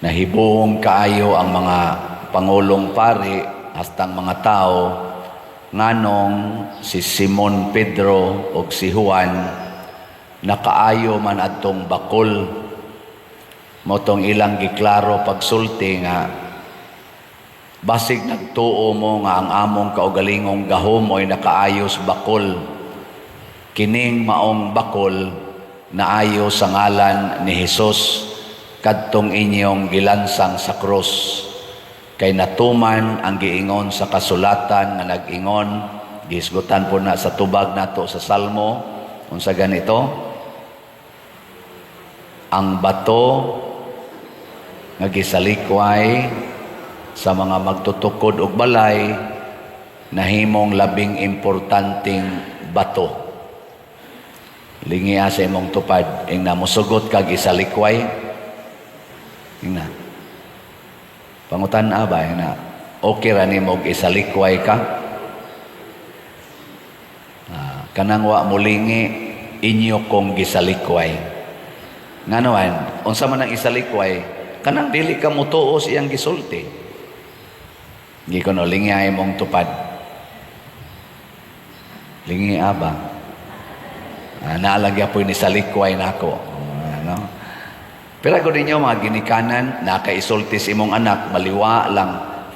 Nahibuong kaayo ang mga pangulong pari hastang mga tao nganong si Simon Pedro ug si Juan nakaayo man adtong bakol. Mao tong ilang giklaro pagsulti nga basig nagtuo mo nga ang among kaugalingong gahom mo'y nakaayos bakol, kining maong bakol naayo sa ngalan ni Hesus, kadtong inyong gilansang sa krus. Kay natuman ang giingon sa kasulatan nga nag-ingon, gihisgutan po na sa tubag nato sa Salmo, unsa ganito, ang bato nga gisalikway sa mga magtutukod og balay nahimong labing importanteng bato. Lingia sa imong tupad, ingna, musugot kag isalikway? Ingna. Pangutan-a ba, ingna? Okay ra nimo og isalikway ka? Ah, kanang wa mulingi, inyo kong gisalikway. Ngano man, unsa man ang isalikway? Kanang dili ka mutuo sa iyang gisulti. Gikono, lingi ay mong tupad. Lingi ba? Ah, naalagya po ni salikway nako. Ano? Pero ako ninyo mga ginikanan, nakaisulti sa imong anak, maliwa lang.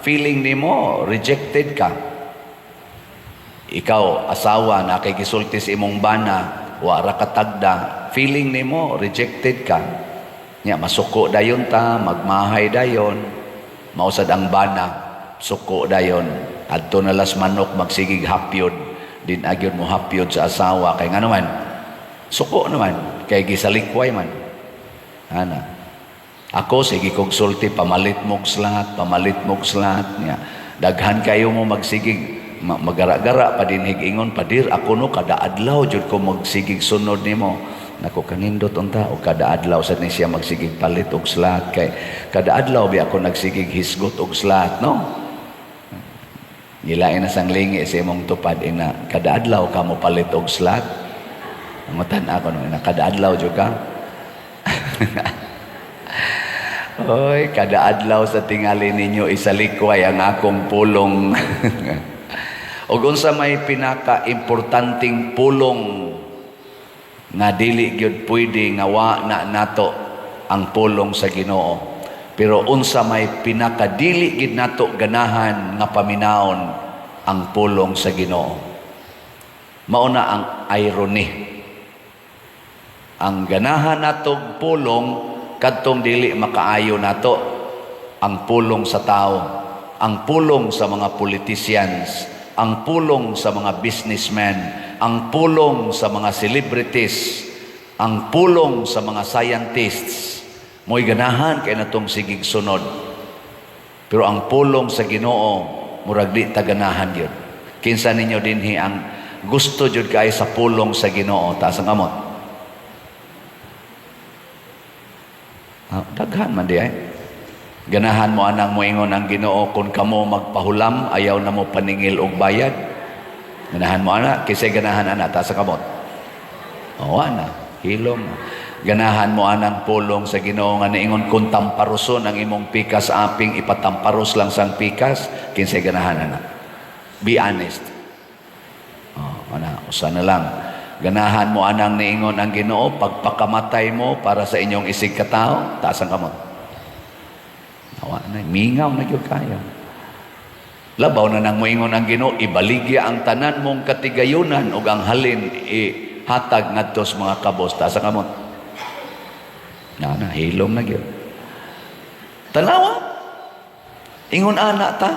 Feeling nimo, rejected ka. Ikaw, asawa, nakay gisulti sa imong bana, wa ra ka tagda, feeling nimo, rejected ka. Nya, masuko dayon ta, magmahay dayon, mausad ang bana, suko dayon. Adto na las manok, magsigig hapyod, din agyon mo hapyod sa asawa, kay nga naman, suko naman, kay gisalikway man. Ana. Ako, sige kog sulti, pamalit mog slat, pamalit mog slat. Nya. Daghan kayo mo magsigig, magara-gara pa dinhig ingon, "Padir, ako no, kada adlaw jud ko magsigig sunod nimo." Nako, kanindot unta, o kada adlaw sad ni siya magsigig palit og slat, kay kada adlaw bi ako nagsigig hisgot og slat, no? Gilain na sang lingi sa imong tupad, ina, kada adlaw ka mo palit og slat? Pangutan ako no, ina, kada adlaw jud ka? Oy, kada adlaw sa tingali ninyo isalikway ang akong pulong. Ug unsa may pinaka-importanteng pulong nga dili gyud pwede nga wa na nato? Ang pulong sa Ginoo. Pero unsa may pinakadili gid nato ganahan nga paminawon? Ang pulong sa Ginoo. Mao na ang irony. Ang ganahan natog pulong kadtong dili makaayo nato, ang pulong sa tao, ang pulong sa mga politicians, ang pulong sa mga businessmen, ang pulong sa mga celebrities, ang pulong sa mga scientists. Mo'y ganahan kay natong sigig sunod. Pero ang pulong sa Ginoo, murag di ta ganahan yun. Kinsa ninyo dinhi ang gusto jud kay sa pulong sa Ginoo? Taas ang kamot. Ah, daghan man di ay. Ganahan mo anang moingon ang Ginoo, kung kamo magpahulam, ayaw na mo paningil og bayad? Ganahan mo ana? Kinsay ganahan ana? Taas ang kamot. O ana, hilom. Ganahan mo anang pulong sa Ginoo nga niingon kung tamparuson ang imong pikas aping, ipatamparos lang sang pikas? Kinsay ganahan ana? Be honest. Oh, ana, usa na lang. Ganahan mo anang niingon ang Ginoo, pagpakamatay mo para sa inyong isig katao? Taas ang kamot. Awa na, mingaw na gyud kayo. Labaw na nang moingon ang Ginoo, ibaligya ang tanan mong katigayunan ug ang halin ihatag ngadto sa mga kabos. Taas ang kamot. Na na, hilom na gyud. Tanawa. Ingon ana ta.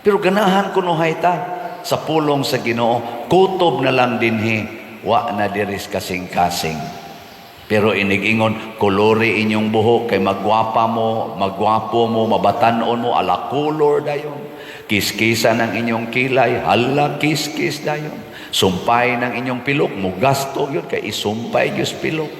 Pero ganahan kunuhay ta sa pulong sa Ginoo. Kutob na lang dinhi, wa na diris kasing-kasing. Pero inigingon, kolori inyong buhok kay magwapa mo, magwapo mo, mabatanon mo, ala color dayon. Kiskisa ng inyong kilay, hala kiskis dayon. Sumpay ng inyong pilok, mugasto yun kay isumpay gyud pilok.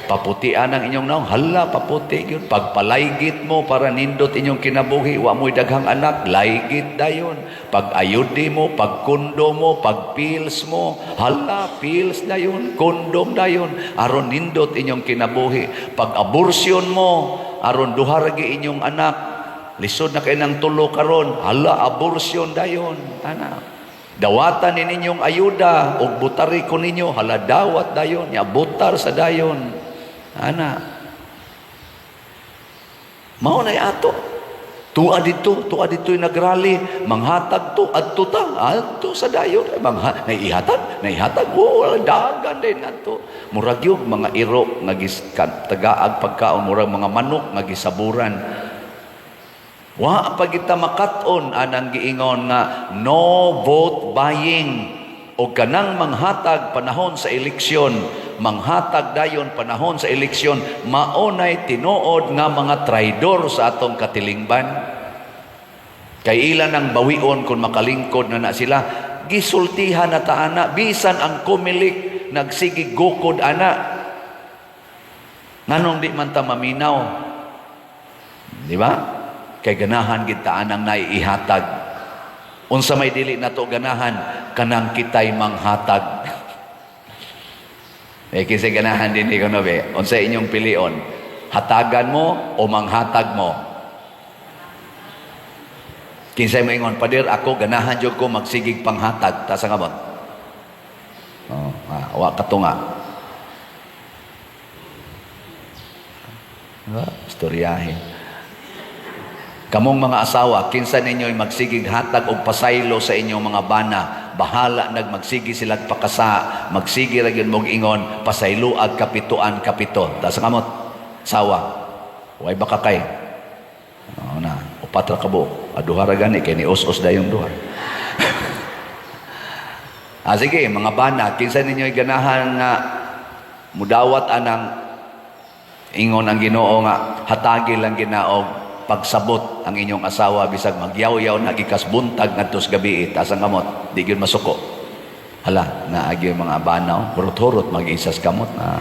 Paputian ang inyong naong, hala paputi yun. Pagpalaygit mo para nindot inyong kinabuhi, wa mo'y daghang anak, laygit dayon. Pag ayudi mo, pagkundo mo, pag pills mo, hala pills dayon, kondom dayon, aron nindot inyong kinabuhi. Pag abortion mo, Aron duha ra gyud inyong anak. Lisod na kay nang tulo karon. Hala, abortion dayon. Ana. Dawatan ni ninyong ayuda og butari ko ninyo, hala, dawat dayon, ya butar sa dayon. Ana. Mao na ato. Tuwa dito yung nagrally, manghatag to, adto ta, adto sa dayon, mangha, naihatag, naihatag, oh, dagan din adto. Murag yung mga iro nga tagaag pagkaon, murag mga manok nga gisaburan. Wa pa kita makat-on anang giingon nga no vote buying o kanang manghatag panahon sa eleksyon, manghatag dayon panahon sa eleksyon, maonay tinuod nga mga traidor sa atong katilingban. Kay ilan ang bawion kung makalingkod na na sila, gisultihan na ta ana, bisan ang Comelec nagsigi gukod ana. Nganong di man ta maminaw? Di ba? Kay ganahan gid ta anang naiihatag. Unsa may dili nato ganahan? Kanang kitay manghatag. Eh kinsa ganahan din ko no be? Unsa inyong pilion? Hatagan mo o manghatag mo? Kinsay moingon, "Pader, ako ganahan jud ko magsigig panghatag"? Taas ang kamot. Oh, ah, wa katunga. Ah, istoryahin. Kamong mga asawa, kinsa ninyo'y magsigig hatag og pasaylo sa inyong mga bana, bahala nagmagsigi sila pakasa, magsigi ra gyud mog ingon, "Pasaylo ag kapituan kapito." Taas ang kamot. Sawa. Way baka kay. Oo na, upat ra ka buok. Duha ra gani kay ni us-us dayong duha. Ah, sige, mga bana, kinsa ninyo'y ganahan nga mudawat anang ingon ang Ginoo nga hatagi lang ginaog pagsabot ang inyong asawa bisag magyaw-yaw na gikas buntag ngadto sa gabi? Taas ang kamot. Di gyud masuko. Hala, naagi yung mga banaw, hurot-hurot mag-isas kamot na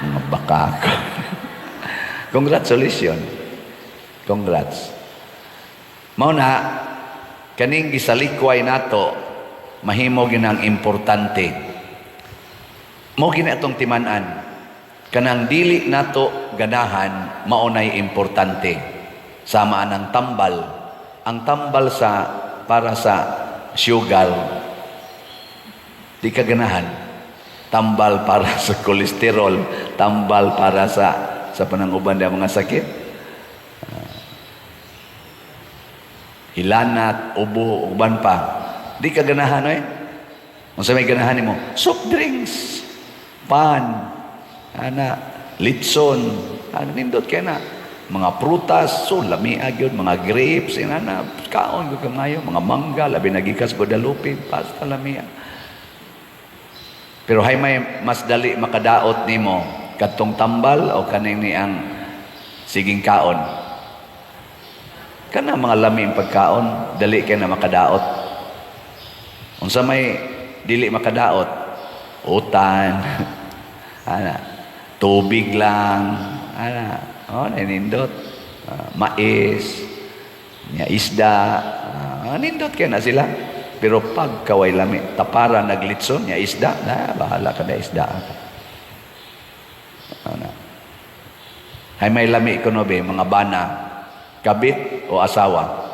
mga baka. Congratulations, congrats. Mao na kaning gisalikway nato, mahimo ginang importante mo gina atong timan-an. Kanang dili nato ganahan, maunay importante. Sama ang tambal, ang tambal sa para sa sugar, di ka ganahan. Tambal para sa kolesterol, tambal para sa pananguban ng mga sakit. Ah, hilanat, ubo, uban pa, di ka ganahan eh. Unsa may ganahan nimo? Soft drinks, pan, ana, litson, ana, nindot kay na. Mga prutas, so lami gyud, mga grapes, ana, kaon gyud kamayo, mga mangga, labi na gikas Guadalupe, basta lami. Pero hay may mas dali makadaot nimo, kadtong tambal o kaning ni ang siging kaon? Kana mga lami ang pagkaon, dali kay na makadaot. Unsa may dili makadaot? Utan. Ana, tubig lang. Ana, oh, nindot. Ah, mais, nya isda, ah, nindot kay na sila. Pero pag kaway lami, tapara naglitson, nya isda, na bahala ka na isda. Ana. Hay may lami kuno be, mga bana, kabit o asawa?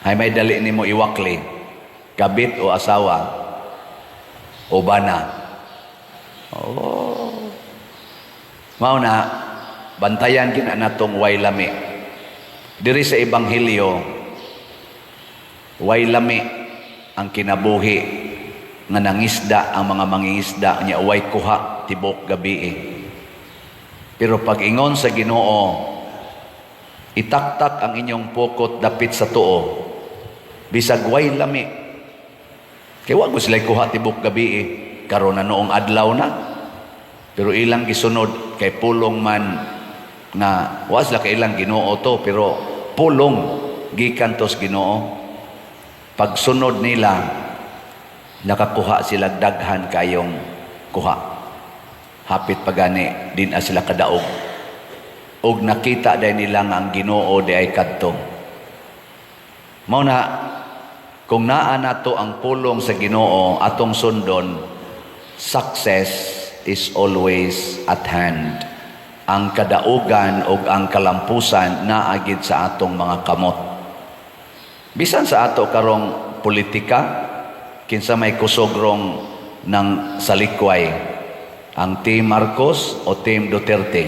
Hay may dali nimo iwakli, kabit o asawa o bana? Oh. Mao na bantayan gina natong way lami. Diri sa ebanghelyo, way lami ang kinabuhi nga nangisda ang mga mangingisda nya way kuha tibok gabi eh. Pero pag ingon sa Ginoo, "Itaktak ang inyong pukot dapit sa tuo," bisag way lami. Kay wa ko sila kuha tibok gabi eh. Karon na noong adlaw na. Pero ilang gisunod kay pulong man nga wa sila kailang Ginoo to, pero pulong gikan tos Ginoo. Pagsunod nila, nakakuha sila daghan kayong kuha. Hapit pagani din sila kadaog. Og nakita day nila nga ang Ginoo di ay kadto. Mao na kung naa nato ang pulong sa Ginoo atong sundon, success is always at hand. Ang kadaugan o ang kalampusan naa gyud sa atong mga kamot. Bisan sa ato karong politika, kinsa may kusog rong ng salikway, ang Team Marcos o Team Duterte?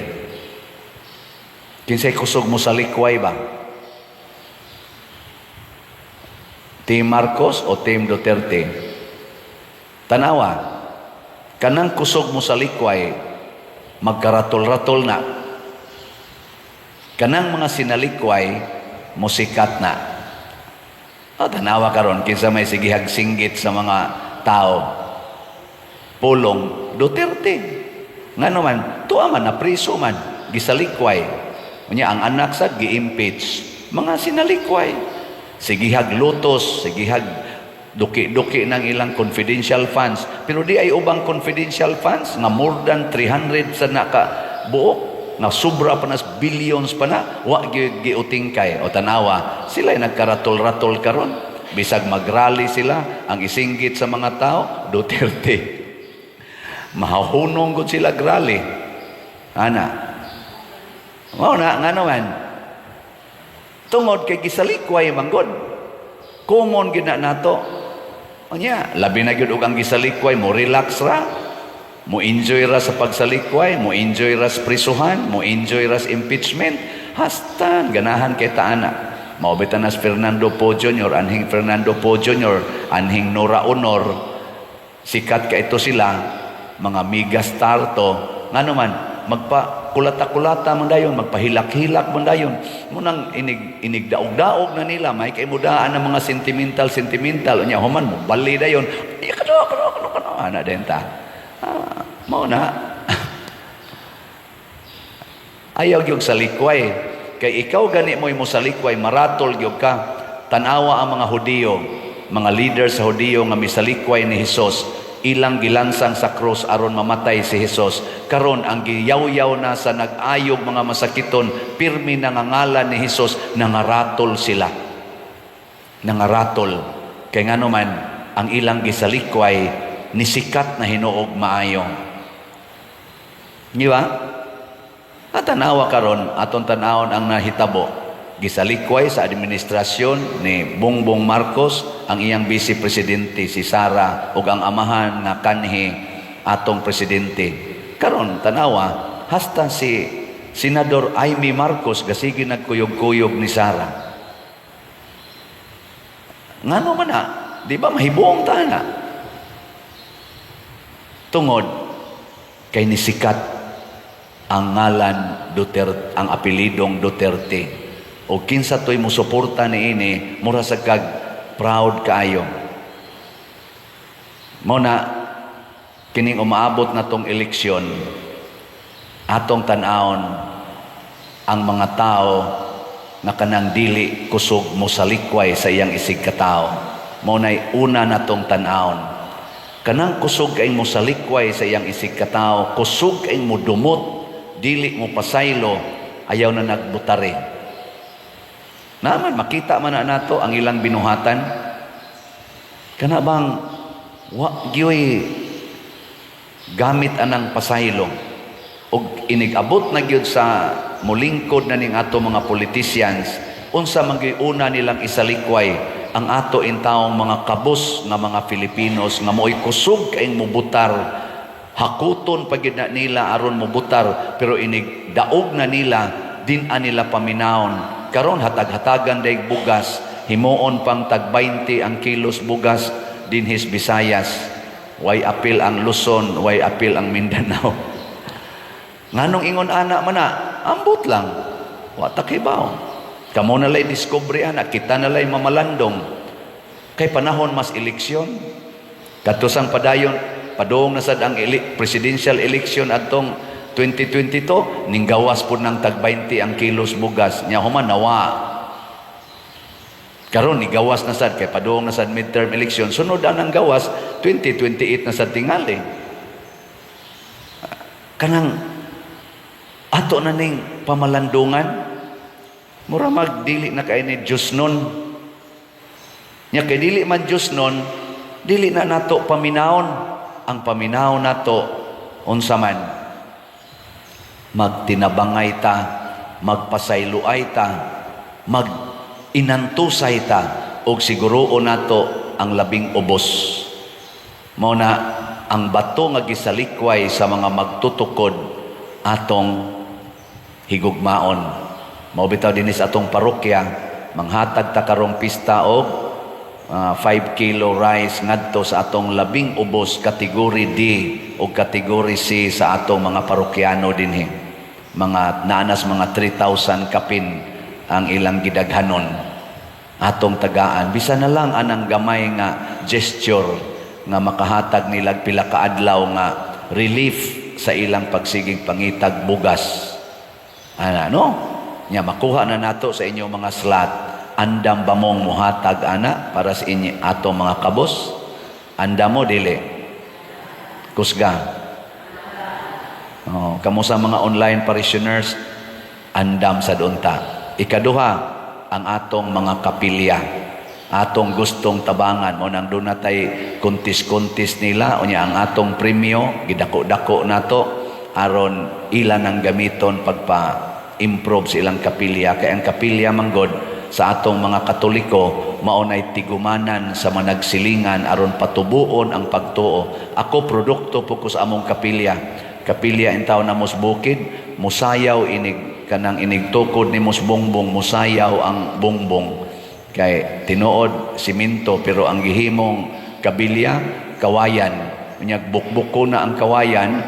Kinsay kusog mo salikway ba? Team Marcos o Team Duterte? Tanawa, kanang kusog mo salikway, magkaratol-ratol na. Kanang mga sinalikway, musikat na. O, tanawa karon, kinsa may sigihag singgit sa mga tao? Pulong Duterte. Ngano man, tuwa man, napriso man, gisalikway. Unya ang anak sa gi-impeach. Mga sinalikway. Sigihag lutos, sigihag duki-duki ng ilang confidential funds. Pero di ay ubang confidential funds nga more than 300 sa naka buok nga sobra pa na, billions pa na, wa gyud giutingkay. O tanawa, sila ay nagkaratol-ratol karon. Bisag magrally sila, ang isinggit sa mga tao, Duterte. Mahahunong gud sila grally. Ana. Mao na, ngano man? Tungod kay gisalikway manggod. Common gyud na nato. Unya, labi na gyud og ang gisalikway mo relax ra. Mo enjoy ra sa pagsalikway, mo enjoy ra sa prisuhan, mo enjoy ra sa impeachment. Hastan ganahan kay ta ana. Mao bitaw nas Fernando Poe Jr., anhing Fernando Poe Jr., anhing Nora Aunor, sikat ka ito sila, mga megastar to. Ngano man, magpa kulata-kulata man dayon, magpahilak-hilak man dayon. Munang inig inig daog-daog na nila, may kay mudaan ang mga sentimental sentimental. Unya human mo bali dayon. Iya kano kano kano kano ana denta. Ah, mao na. Ayaw gyud salikway. Kay ikaw gani mo'y mosalikway, maratol gyud ka. Tanawa ang mga Hudiyo, mga leader sa Hudiyo nga misalikway ni Hesus, ilang gilansang sa krus aron mamatay si Hesus. Karon ang giyawyaw na sa nag-ayog mga masakiton, pirmi nangangalan ni Hesus, nangaratol sila. Nangaratol. Kay ngano man, ang ilang gisalikway nisikat na hinuog maayo. Di ba? At tanawa karon, aton tanawon ang nahitabo. Gisalikway sa administrasyon ni Bongbong Marcos ang iyang vice presidente si Sara ug ang amahan nga kanhi atong presidente. Karon tanawa, hasta si Senador Imee Marcos gasige nagkuyog-kuyog ni Sara. Ngano man na? Di ba mahibuong ta na? Tungod kay nisikat ang ngalan Duterte, ang apelidong Duterte. O kinsa to'y musuporta niini, mura sa kag proud kaayo. Mao na kining umaabot na tong eleksyon, atong tan-awon ang mga tao na kanang dili kusog mosalikway sa iyang isig katao. Mao na'y una natong tan-awon. Kanang kusog kay mosalikway sa iyang isig katao, kusog kay modumot, dili mo pasaylo, ayaw na nagbutare. Naman makita man na nato ang ilang binuhatan. Kana bang wa gyoy gamit anang pasaylo og inig-abot na gyud sa mulingkod na ning ato mga politicians, unsa man gyud una nilang isalikway? Ang ato intawong mga kabus nga mga Filipinos nga mo'y kusog kaayong mubutar. Hakuton pa gyud na nila aron mubutar, pero inig daog na nila, din nila paminawon. Karon hatag-hatagan day bugas, himuon pang tag 20 ang kilos bugas dinhis Visayas. Way apil ang Luzon, way apil ang Mindanao. Nganong ingon ana man na? Ambot lang, wa ta kibaw. Kamo na lay discovery ana, kita na lay mamalandong kay panahon mas eleksyon. Katusang padayon, padung na sad ang presidential election atong 2022, ninggawas po ng tag 20 ang kilos bugas nya, human nawa. Karon nigawas na sad kay padung na sad midterm election. Sunod ang gawas 2028 na sad tingali. Kanang ato na ning pamalandungan, mura magdili na kay ni Diyos nun. Nya kay dili man Diyos nun, dili na nato paminawon. Ang paminawon nato unsa man? Magtinabangay ta, magpasayloay ta, mag inantusay ta og siguroon nato ang labing ubos. Mao na ang bato nga gisalikway sa mga magtutukod, atong higugmaon. Mao bitaw dinhi sa atong parokya, manghatag ta karong pista og 5 kilo rice ngadto sa atong labing ubos, category D o category C sa atong mga parokyano dinhi. Mga naanas mga 3,000 kapin ang ilang gidaghanon. Atong tagaan bisan na lang anang gamay nga gesture nga makahatag nila pila ka adlaw nga relief sa ilang pagsiging pangitag bugas. Ana, no? Nya makuha na nato sa inyong mga slot. Andam ba mong muhatag ana para sa inyo atong mga kabos? Andam mo, dili? Kusga. Oh, kamo sa mga online parishioners, andam sa unta. Ikaduha, ang atong mga kapilya. Atong gustong tabangan mo nang doon natay kuntis-kuntis nila. Unya ang atong premyo gidako-dako nato aron ilan ang gamiton pagpa-improve sa ilang kapilya, kay ang kapilya manggod sa atong mga Katoliko mao nay tigumanan sa mga nagsilingan aron patubuon ang pagtuo. Ako, produkto po ko sa among kapilya. Kapilya in taon na mos bukid, musayaw inig kanang inig tukod ni mos bongbong, musayaw ang bongbong. Kay tinuod simento, pero ang gihimong kabilya kawayan. Unyag bukbuk na ang kawayan,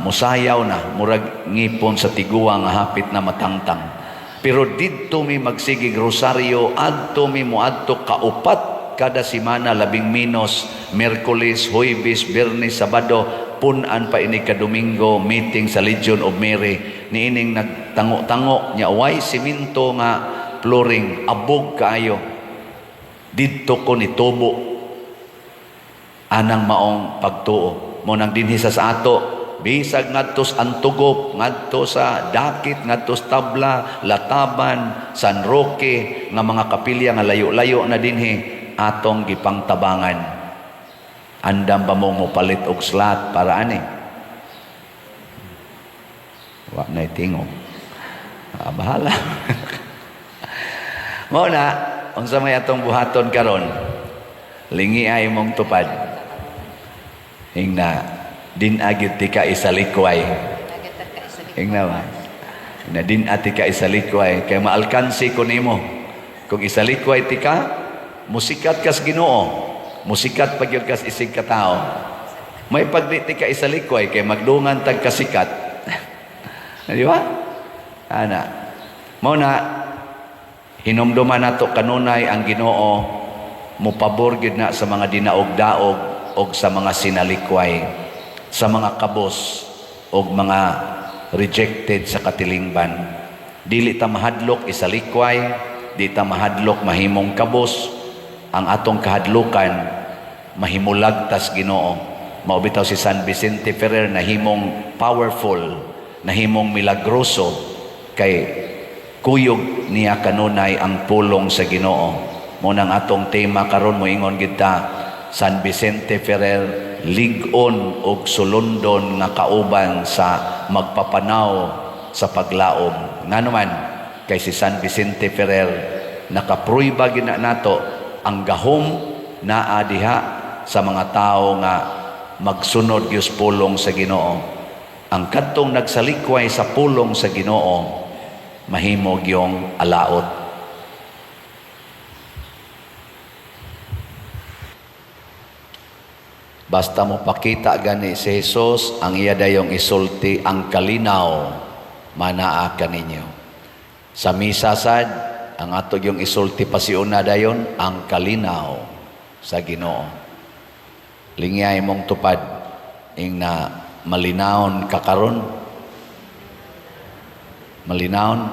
musayaw na, murag ngipon sa tiguang nga hapit na matangtang. Pero didto mi magsigig rosaryo, adto mi moadto kaupat kada simana labing minos, Miyerkules, Huwebes, Biyernes, Sabado, pun-an pa ini ka Domingo, meeting sa Legion of Mary. Niining nagtango-tango nya, way simento nga flooring, abog kaayo. Didto ko nitubo anang maong pagtuo. Mo nang dinhi sa ato, bisag ngadto sa Antugop, ngadto sa Dakit, ngadto sa Tabla, Lataban, San Roque, nga mga kapilya nga layo-layo na dinhi, atong gipangtabangan. Andam ba mo palit og slot para ani? Wa na tingog. Ah, bahala. Mao na, unsa may atong buhaton karon? Lingi ay mong tupad. Ingna, din agit ti ka isalikway. Ingna ba? Na din ati ka isalikway kay maalkansi ko nimo. Kung isalikway ti ka, musikat kas Ginoo. Musikat pag yun kas isig ka tao. May pagdi ti ka isalikway kay magdungan tag kasikat. Di ba? Ana. Mao na hinumduman nato kanunay ang Ginoo mopabor gyud na sa mga dinaog-daog og sa mga sinalikway, sa mga kabos og mga rejected sa katilingban. Dili ta mahadlok isalikway, di ta mahadlok mahimong kabos. Ang atong kahadlukan, mahimulag tas Ginoo. Mao bitaw si San Vicente Ferrer nahimong powerful, nahimong milagroso kay kuyog niya kanunay ang pulong sa Ginoo. Mo nang atong tema karon, moingon gid ta, San Vicente Ferrer, lig-on og sulondon nga kauban sa magpapanaw sa paglaom. Ngano man, kay si San Vicente Ferrer nakapruiba gina nato ang gahom naa diha sa mga tao nga magsunod gyud pulong sa Ginoo. Ang kadtong nagsalikway sa pulong sa Ginoo, mahimo gyong alaot. Basta mo pakita gani si Jesus, ang iya dayong isulti, "Ang kalinaw manaa kaninyo." Sa misa sad, ang ato yung isulti pasiuna dayon, "Ang kalinaw sa Ginoo." Lingyay mong tupad, ing na malinawon ka karon. Malinawon.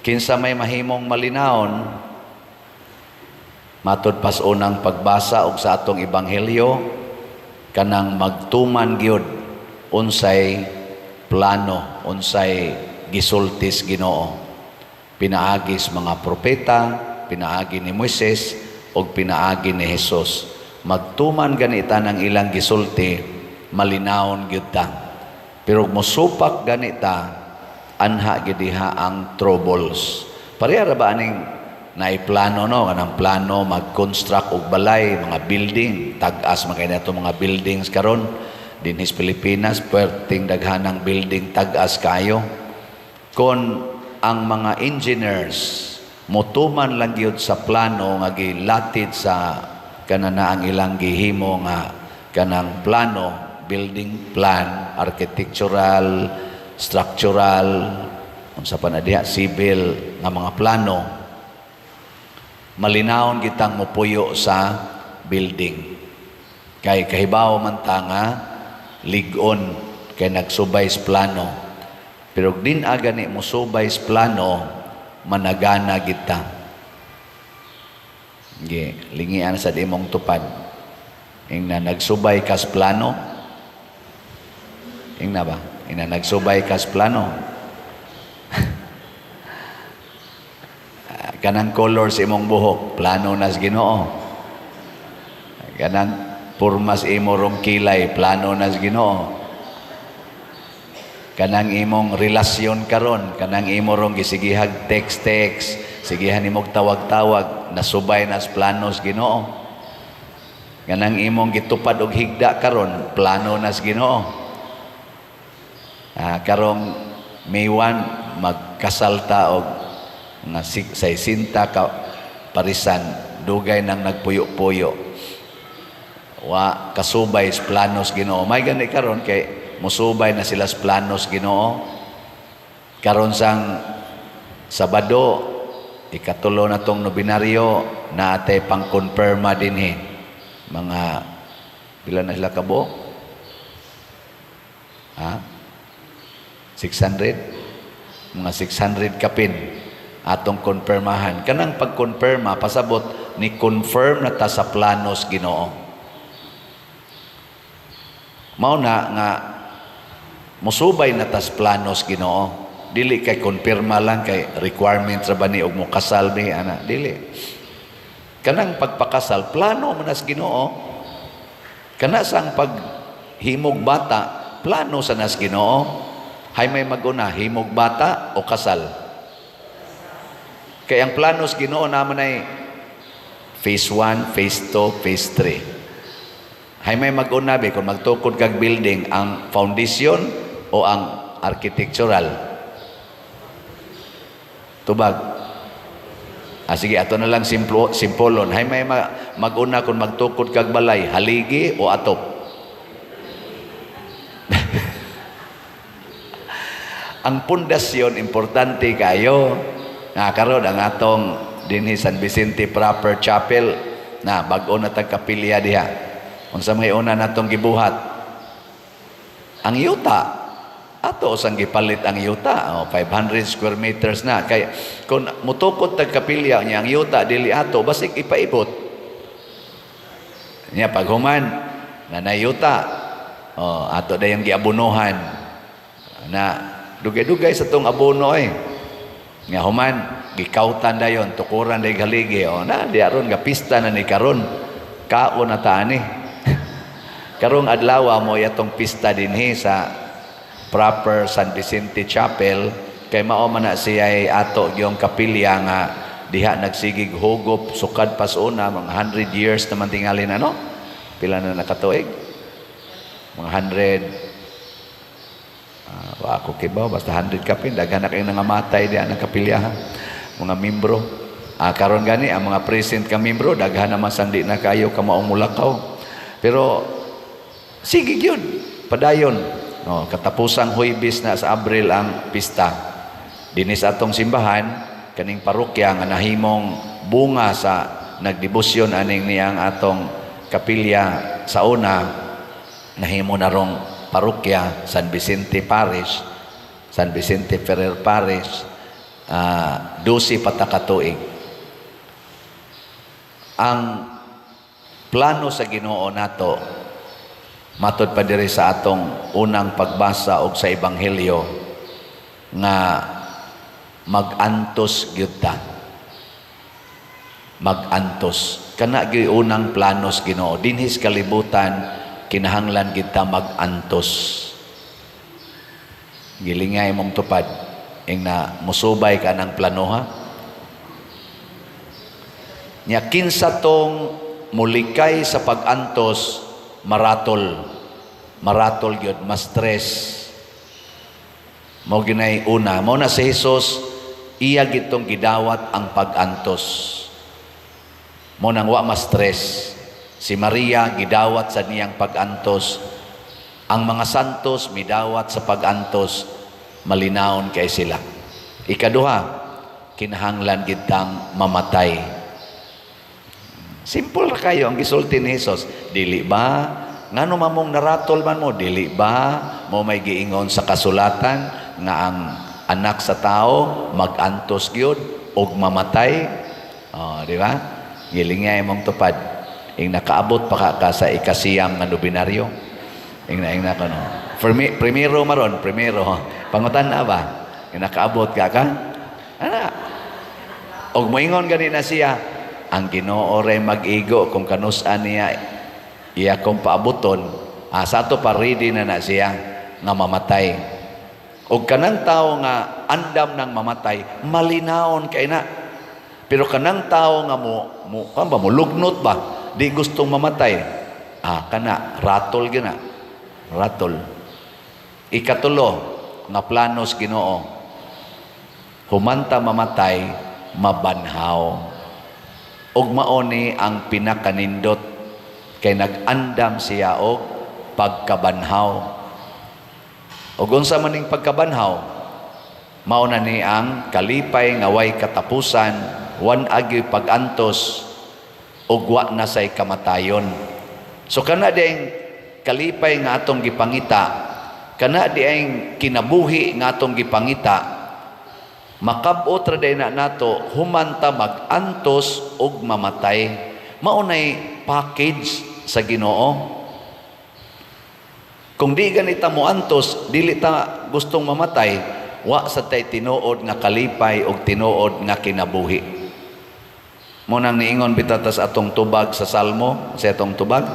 Kinsa may mahimong malinawon? Matod pas unang pagbasa og sa atong ebanghelyo, kanang magtuman gyud unsay plano, unsay gisultis Ginoo. Pinaagi sa mga propeta, pinaagi ni Moises ug pinaagi ni Jesus. Magtuman ganita ng ilang gisulti, malinawon gyud ta. Pero mosupak ganita, anha gidiha ang troubles. Pareha ra ba aning naiplano, no, kanang plano mag-construct og balay, mga building, tag-as man kay nato mga buildings karon dinhi sa Pilipinas, perting daghanang building, tag-as kayo. Kon ang mga engineers motuman lang gyud sa plano nga gilatid sa kanana ang ilang gihimo nga kanang plano, building plan, architectural, structural, unsa pa na diha, civil nga mga plano, malinawon kitang mopuyo sa building kay kahibaw man ta nga lig-on kay nagsubay sa plano. Pero din agani mosubay sa plano, managana kita. Ge, lingian sa imong tupad. Ingna nagsubay kas plano. Ingna ba? Ingna nagsubay kas plano. Kanang color sa imong buhok, plano nas Ginoo. Kanang pormas imo rong kilay, plano nas Ginoo. Kanang imong relasyon karon, kanang imo rong gisigihag text text, sigihan imong tawag-tawag, nasubay nas planos Ginoo. Kanang imong gitupad og higda karon, plano nas Ginoo. Karong May 1 magkasal ta og nga 60 ka parisan, dugay nang nagpuyo-puyo. Wa kasubay sa planos Ginoo. May gani karon kay musubay na sila sa planos Ginoo. Karon sang Sabado, ikatulo na tong nobinaryo, naatay pang-confirma dinhi. Mga pila na sila kabo? Ha? 600? Mga 600 kapin atong konfirmahan. Kanang pagkonfirma, pasabot ni confirm na ta sa planos Ginoo. Mao na nga musubay na tas planos Ginoo. Dili kay konfirma lang kay requirement ra ba ni og mokasal mi ana, dili. Kanang pagpakasal, plano man nas Ginoo. Kana sang paghimog bata, plano sa nas Ginoo. Hay may maguna, himog bata o kasal? Kay ang planos Ginoo naman ay phase 1, phase 2, phase 3. Hay may maguna be kung magtukod kag building, ang foundation o ang architectural? Tubag. Sige, ato na lang simplo, simpolon. Hay may maguna kung magtukod kag balay, haligi o atop? Ang pundasyon importante kayo. Nga karon ang atong dinhi San Vicente Proper Chapel na bag-o na tag kapilya diha. Unsa may una natong gibuhat? Ang yuta. Ato sang gipalit ang yuta, oh, 500 square meters na. Kay kung mutukod tag kapilya niya ang yuta dili ato, basig ipaibot. Nya paghuman na yuta, oh, ato dayong giabunuhan. Na dugay-dugay sa tong abono eh. Nga human gikautan dayon, tukuran day haligi. Oh, na di aron ga pista na ni karon. Kaon na ta ani. Karong adlaw mo atong pista dinhi sa proper San Vicente Chapel kay mao man na siya ay ato gyong kapilya nga diha nagsigig hugop sukad pas una, mga 100 years naman tingali na, no? Pila na nakatuig? Mga 100, wa ako kibaw, basta 100 kapin, daghan na kayo nangamatay diha ng kapilya ha, mga membro. Karon gani ang mga present ka membro, daghan naman sandi na kayo kamaong mulakaw, pero sige gyud padayon, no? Katapusang Huwebes na sa Abril ang pista dinhi sa atong simbahan, kaning parokya nga nahimong bunga sa nagdebosyon aning niyang atong kapilya sa una, nahimo na rong parokya San Vicente Parish, San Vicente Ferrer Parish, 12 pa ta ka tuig. Ang plano sa Ginoo nato, matod pa diri sa atong unang pagbasa og sa ebanghelyo, nga mag-antos gyud ta. Mag-antos kana gyud unang plano sa Ginoo dinhi sa kalibutan, kinahanglan kita mag-antos. Gilingay mong tupad. Ing na musubay ka ng planoha. Nya kinsa tong mulikay sa pag-antos, maratol. Maratol gyud, ma-stress. Mao ginay una, mao na si Jesus iya gitong gidawat ang pag-antos. Mao nang wa ma-stress. Si Maria gidawat sa niyang pag-antos. Ang mga santos midawat sa pag-antos, malinawon kay sila. Ikaduha, kinahanglan gitang mamatay. Simple ra kayo ang gisulti ni Jesus. Dili ba? Ngano mamong naratol man mo? Dili ba? Mo may giingon sa kasulatan nga ang anak sa tao magantos gyud og mamatay. Oh, di ba? Gilingay mong tupad. Ing nakaabot pa ka sa ikasiyam nga nobinaryo. Ing na kono. Primero maron, primero. Pangutan na ba? Ing nakaabot ka ka? Ana. Og moingon gani na siya, ang Ginoo ray mag-igo kung kanus-an niya iya kong paabuton, sa ato pa ready na na siya nga mamatay. Og kanang tao nga andam nang mamatay, malinawon kay na. Pero kanang tao nga mo kan ba mo lugnot ba, di gustong mamatay. Ah, kana ratol gina. Ratol. Ikatulo nga planos Ginoo. Humanta mamatay, mabanhaw. Ug mao ni ang pinakanindot kay nag-andam siya og pagkabanhaw. Ug unsa man ning pagkabanhaw? Mao na ni ang kalipay nga way katapusan, wan agyoy pag-antos ug wa na say kamatayon. So kana ding kalipay nga atong gipangita, kana dieng kinabuhi nga atong gipangita, makab-ot ra day na nato humanta mag-antos ug mamatay. Mao nay package sa Ginoo. Kung di ganita mo antos, dili ta gustong mamatay, wa sa tay tinuod nga kalipay ug tinuod nga kinabuhi. Mo nang niingon bitatas atong tubag sa Salmo, sa atong tubag.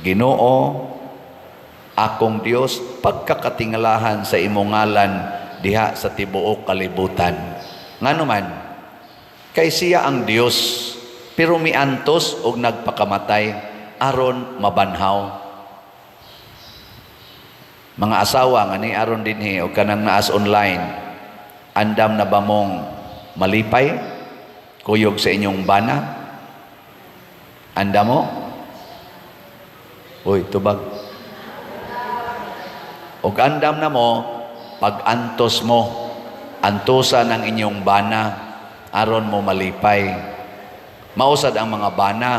Ginoo, akong Dios, pagkakatingalahan sa imong ngalan diha sa tibuok kalibutan. Ngano man, kay siya ang Dios, pero miantos og nagpakamatay aron mabanhaw. Mga asawa nga ni aron dinhi og kanang naas online, andam na ba mong malipay kuyog sa inyong bana? Andam mo? Uy, tubag. Og andam na mo, pag-antos mo, antusa ng inyong bana, aron mo malipay. Mausad ang mga bana,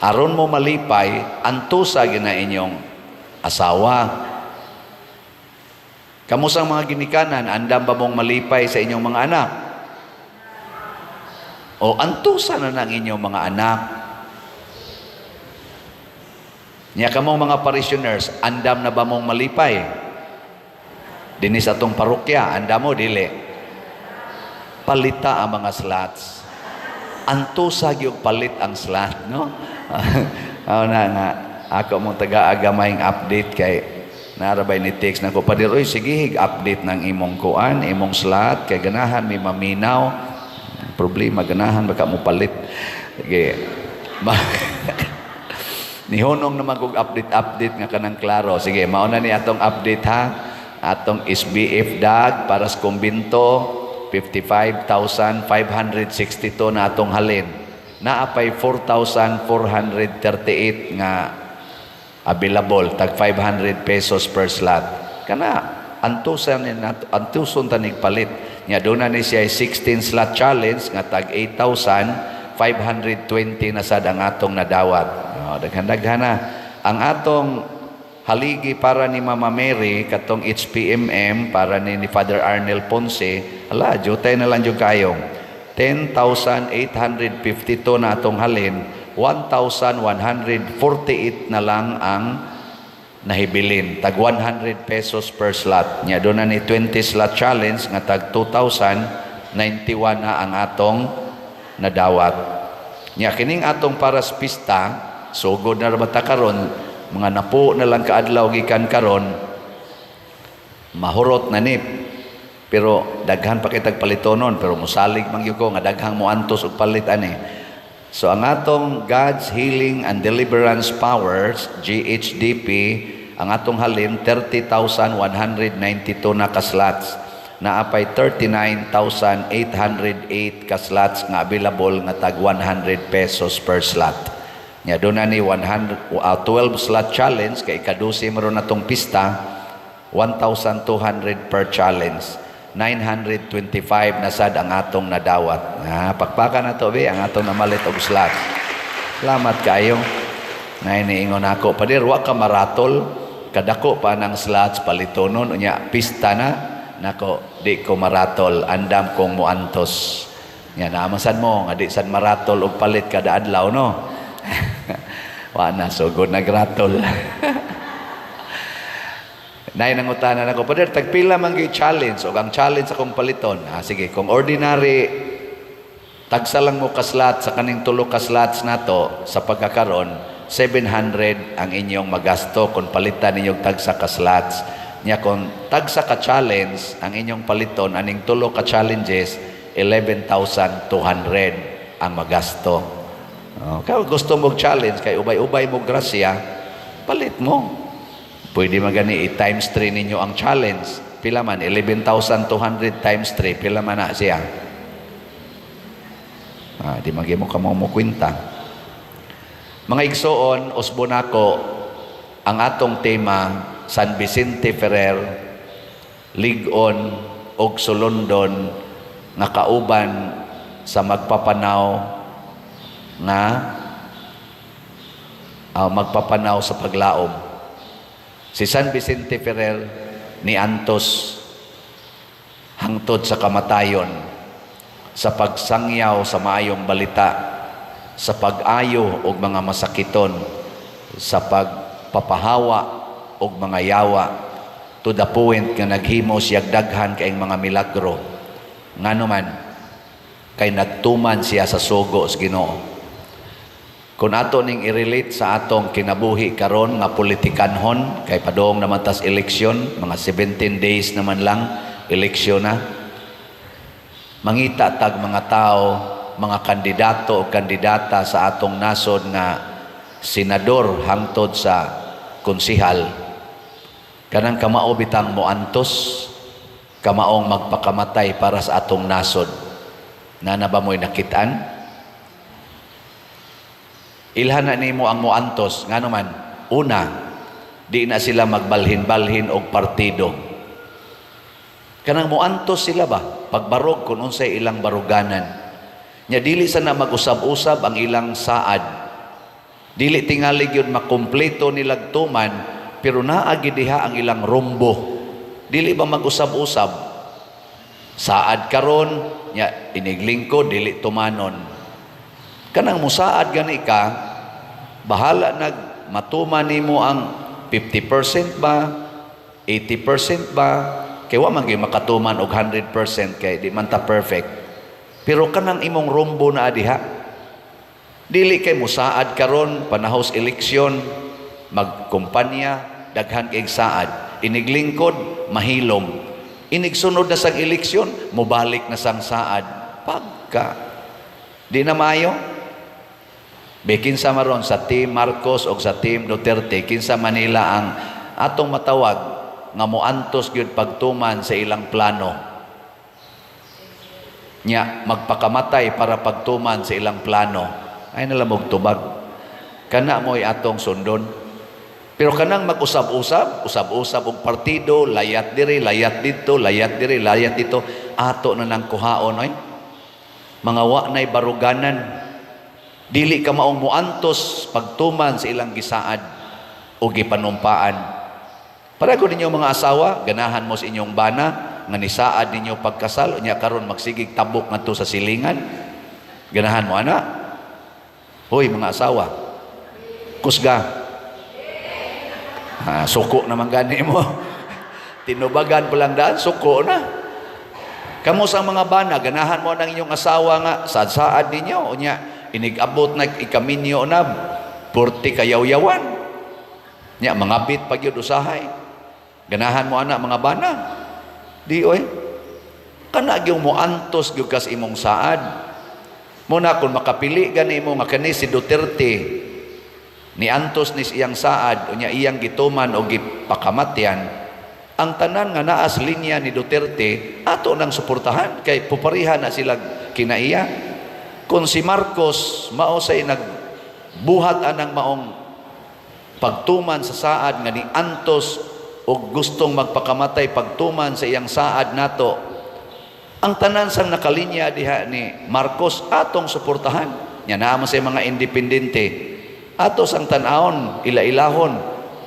aron mo malipay, antusa gina inyong asawa. Kamusang mga ginikanan, andam ba mong malipay sa inyong mga anak? O antusa na ng inyong mga anak. Nya kamong mga parishioners, andam na ba mong malipay? Dinhi sa atong parokya, andam mo, dili. Palita ang mga slots. Antusa gyud palit ang slot, no? Aw na nga, ako mong taga-agamayng update kay narabay ni text na ko, "Pader, oy, sige, update ng imong kuan, imong slot kay ganahan may maminaw." Problema, ganahan baka mo palit. Sige. Nihunong naman kog update-update nga kanang klaro. Sige, mao na ni atong update ha. Atong SBF dag para sa kumbinto, 55,562 na atong halin. Naapay 4,438 nga available, tag 500 pesos per slot. Kana antusan ni nato, antuson tanig palit. Nya doon na ni siya 16 slot challenge nga tag 8,520 na sad ang atong nadawat. Oh, daghan-daghan na. Ang atong haligi para ni Mama Mary katong HPMM para ni Father Arnel Ponce, ala, jutay na lang jud kayo. 10,852 na atong halin, 1,148 na lang ang nahibilin. Tag 100 pesos per slot. Nya doon na ni 20 slot challenge nga tag 2,091 na ang atong nadawat. Nya kining atong para sa pista, sugod na ra ba ta karon. Mga napo na lang kaadlaw gikan karon, mahurot na ni. Pero daghan pa kitag palitonon, pero musalig man gyud ko nga daghang moantos og palit ani. So ang atong God's Healing and Deliverance Powers, GHDP, ang atong halin 30,192 na ka-slots. Naapay 39,808 ka slots nga available nga tag 100 pesos per slot. Nya doon na ni 100, 12 slot challenge kay ikadusi maron natong pista, 1,200 per challenge. 925 na sad ang atong nadawat. Ah, pakpakan na to be ang atong namalit og slot. Salamat kaayo. Nay niingon ako, "Pader, wa ka maratol, kadako pa ng slots palitonon, unya pista na." Nako, di ko maratol, andam kong muantos. Nya naamasan mo nga di sad maratol og palit kada adlaw, no? Wa na sugod nagratol. Nay nangutana nako, "Pader, tagpila man gyud challenge og ang challenge akong paliton?" Ah, sige, kung ordinary tagsa lang mo ka-slot sa kaning tulo ka slots nato sa pagkakaron, 700 ang inyong magasto kung palitan ninyong tagsa ka slots. Nya kung tagsa ka challenge ang inyong paliton aning tulo ka challenges, 11,200 ang magasto. Oh, kaya gusto mo challenge kay ubay-ubay mo grasya, palit mo. Pwede magani i-times 3 ninyo ang challenge. Pila man? 11,200 times 3. Pila man na siya? Ah, di magi mo kamo mo kwenta. Mga igsoon, usbon nako ang atong tema, San Vicente Ferrer, lig-on og sulondon nga kauban sa magpapanaw nga magpapanaw sa paglaom. Si San Vicente Ferrer niantos hangtod sa kamatayon sa pagsangyaw sa maayong balita, sa pag-ayo og mga masakiton, sa pagpapahawa og mga yawa, to the point nga naghimo siya daghan kaayong mga milagro. Ngano man? Kay nagtuman siya sa sugo sa Ginoo. Kung ato ning i-relate sa atong kinabuhi karon nga politikanhon, kay padong naman tas eleksyon, mga 17 days naman lang eleksyon na. Mangita tag mga tao, mga kandidato o kandidata sa atong nasod nga senador hangtod sa konsihal, kanang kamao bitang moantos, kamaong magpakamatay para sa atong nasod. Nana ba mo'y nakitaan? Ilhan na nimo ang moantos. Ngano man? Una, di na sila magbalhin-balhin og partido. Kanang moantos sila ba? Pagbarog kung unsay ilang baruganan. Nya dili sana mag-usab-usab ang ilang saad. Dili tingali gyud makumpleto nilag tuman, pero naa gyud diha ang ilang rumbo. Dili ba mag-usab-usab? Saad karon, nya iniglingkod dili tumanon. Kanang musaad gani ka, bahala nag matuman nimo ang 50% ba, 80% ba, kay wa man gyud makatuman og 100% kay di man ta perfect. Pero kanang imong rumbo na diha. Dili kay musaad karon panahos eleksyon, magkumpanya, daghan kay saad. Iniglingkod, mahilom. Inigsunod na sang eleksyon, mobalik na sang saad. Pagka di na maayo. Be, kinsa maron sa Team Marcos o sa Team Duterte, kinsa Manila ang atong matawag nga moantos gyud pagtuman sa ilang plano? Nya magpakamatay para pagtuman sa ilang plano. Ay nalamog tubag. Kana mo'y atong sundon. Pero kanang mag-usab-usab, usab-usab og partido, layat diri, layat dito, layat diri, layat dito, ato na nang kuhaon oy. Mga wa na'y baruganan. Dili ka maong muantos pagtuman sa ilang gisaad o gipanumpaan. Para ko ninyo mga asawa, ganahan mo sa inyong bana, nga nisaad ninyo pagkasal, unya karon magsigig tabok ngadto sa silingan. Ganahan mo ana? Hoy mga asawa. Kusga. Ah, suko naman gani mo. Tinubagan pa lang daan, suko na. Kamo sa mga bana, ganahan mo ng inyong asawa nga saad-saad ninyo, unya inig-abot na ikaminyo na, purti kayawyawan. Nya mangabit pa gyud usahay. Ganahan mo ana, mga bana? Di oy. Kana gyud moantos gyud kas imong saad. Muna kung makapili gani mo nga kani si Duterte ni antos ni iyang saad, unya iyang gituman o gipakamatyan, ang tanan nga naas linya ni Duterte ato nang suportahan kay pupariha na sila kinaiya. Kung si Marcos mao say nagbuhat anang maong pagtuman sa saad nga ni antos og gustong magpakamatay pagtuman sa iyang saad nato, ang tanan sang nakalinya diha ni Marcos atong suportahan. Nya naa man sa mga independente, ato sang tan-awon, ila-ilahon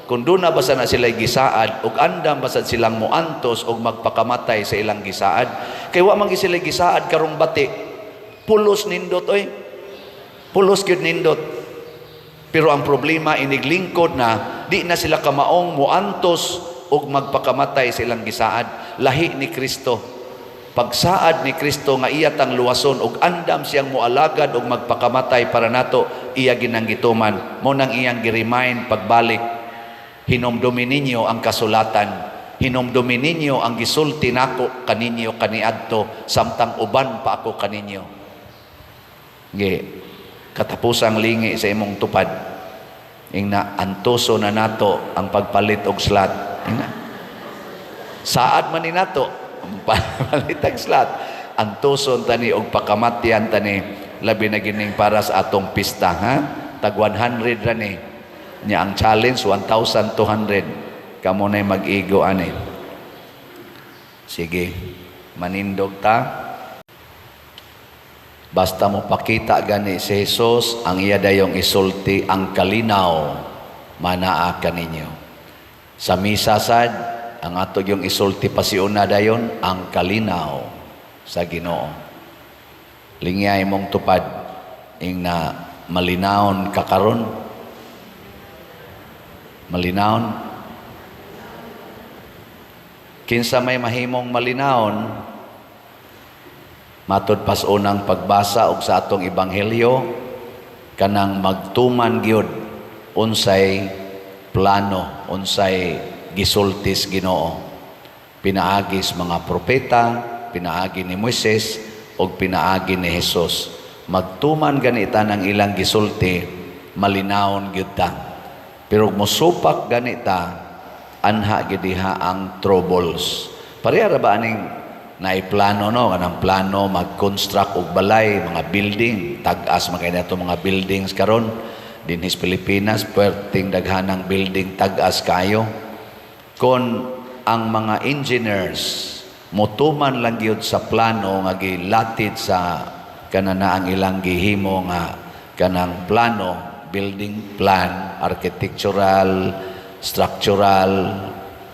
kung doon na basta na sila gisaad ug andam basta silang muantos og magpakamatay sa ilang gisaad, kay wa man sila gisaad karong bati. Pulos nindot oy, pulos gyud nindot, pero ang problema, iniglingkod na, di na sila kamaong muantos og magpakamatay sa ilang gisaad. Lahi ni Kristo. Pagsaad ni Kristo nga iya tang luwason ug andam siyang mualagad og magpakamatay para nato, iya ginang gituman. Mo nang iyang gi-remind pagbalik, "Hinumdumi ninyo ang kasulatan, hinumdumi ninyo ang gisulti nako kaninyo kaniadto samtang uban pa ako kaninyo." Ge katapusang lingi sa imong tupad, ingna antoso na nato ang pagpalit og slot. Ingna saad man ni nato palit ang slot, antoson tani og pakamatyan tani, labi na gining para sa atong pista, ha. Tag 100 ra ni nya ang challenge, 1,200. Kamo nay mag-igo ani. Sige, manindog ta. Basta mo pakita gani si Jesus, ang iya dayong isulti, "Ang kalinaw manaa kaninyo." Sa misa sad, ang ato yung isulti pasiuna dayon, "Ang kalinaw sa Ginoo." Lingyay mong tupad, ing na malinawon ka karon. Malinawon. Kinsa may mahimong malinawon? Matod pas unang pagbasa og sa atong ebanghelyo, kanang magtuman gyud unsay plano, unsay gisultis Ginoo pinaagi sa mga propeta, pinaagi ni Moises ug pinaagi ni Jesus. Magtuman ganita ng ilang gisulti, malinawon gyud ta. Pero mosupak ganita, anha gyud diha ang troubles. Pareha ra ba aning naiplano, no? Kanang plano mag-construct og balay, mga building, tag-as man kay nato mga buildings karon dinhi sa Pilipinas, puwerteng daghanang building, tag-as kayo. Kon ang mga engineers motuman lang gyud sa plano nga gilatid sa kanana ang ilang gihimo nga kanang plano, building plan, architectural, structural,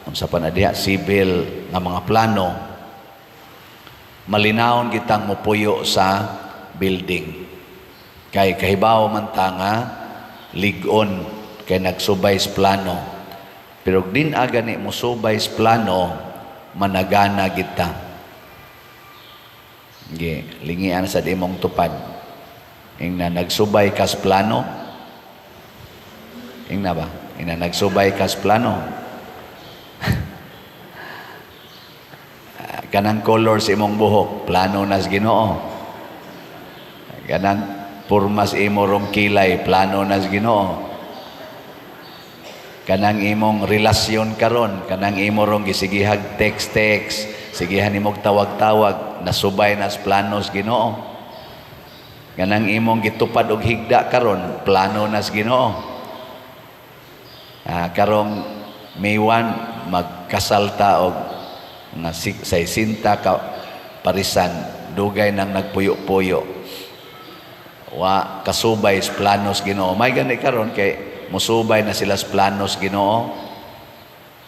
unsa pa na diha, civil nga mga plano, malinawon kitang mopuyo sa building kay kahibaw man ta nga lig-on kay nagsubay sa plano. Pero din agani mosubay sa plano, managana kita. Ge, lingian sa imong tupad. Ingna nagsubay kas plano. Ingna ba? Ingna nagsubay kas plano. Kanang color sa imong buhok, plano nas Ginoo. Kanang pormas imo rong kilay, plano nas Ginoo. Kanang imong relasyon karon, kanang imo rong gisigihag text text, sigihan imong tawag-tawag, nasubay nas planos Ginoo. Kanang imong gitupad og higda karon, plano nas Ginoo. Karong May 1 magkasal ta og nga 60 ka parisan, dugay nang nagpuyo-puyo. Wa kasubay sa planos Ginoo. May gani karon kay musubay na sila sa planos Ginoo.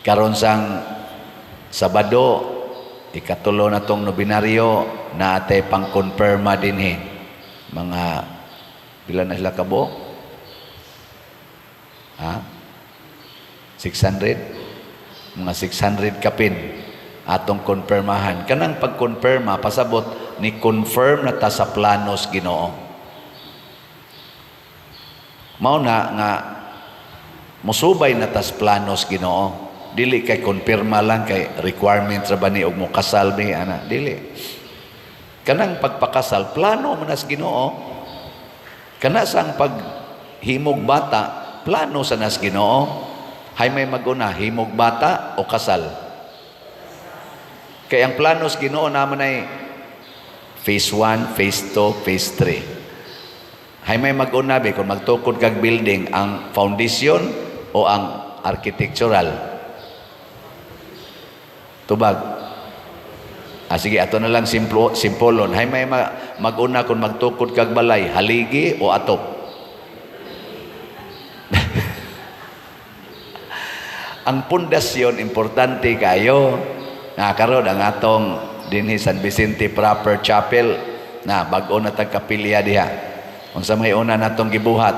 Karon sang Sabado, ikatulo na tong nobinaryo, naatay pang-confirma dinhi. Mga pila na sila kabo? Ha? 600? Mga 600 kapin atong konfirmahan. Kanang pagkonfirma, pasabot ni confirm na ta sa planos Ginoo. Mao na nga Musubay na tas planos Ginoo. Dili kay konpirma lang, kay requirement ra ba ni og mokasal mi ana, dili. Kanang pagpakasal, plano man nas Ginoo. Kana sang paghimog bata, plano sa nas Ginoo. Hay may maguna, himog bata o kasal? Kay ang plano sa Ginoo naman ay phase 1, phase 2, phase 3. Hay may maguna be, kung magtukod kag building, ang foundation o ang architectural? Tubag. Ah, sige, ato na lang simplo, simpolon. Hay may maguna kung magtukod kag balay, haligi o atop? Ang pundasyon importante kayo. Nga karon ang atong dinhi San Vicente Proper Chapel na bag-o na tag kapilya diha. Unsa may una natong gibuhat?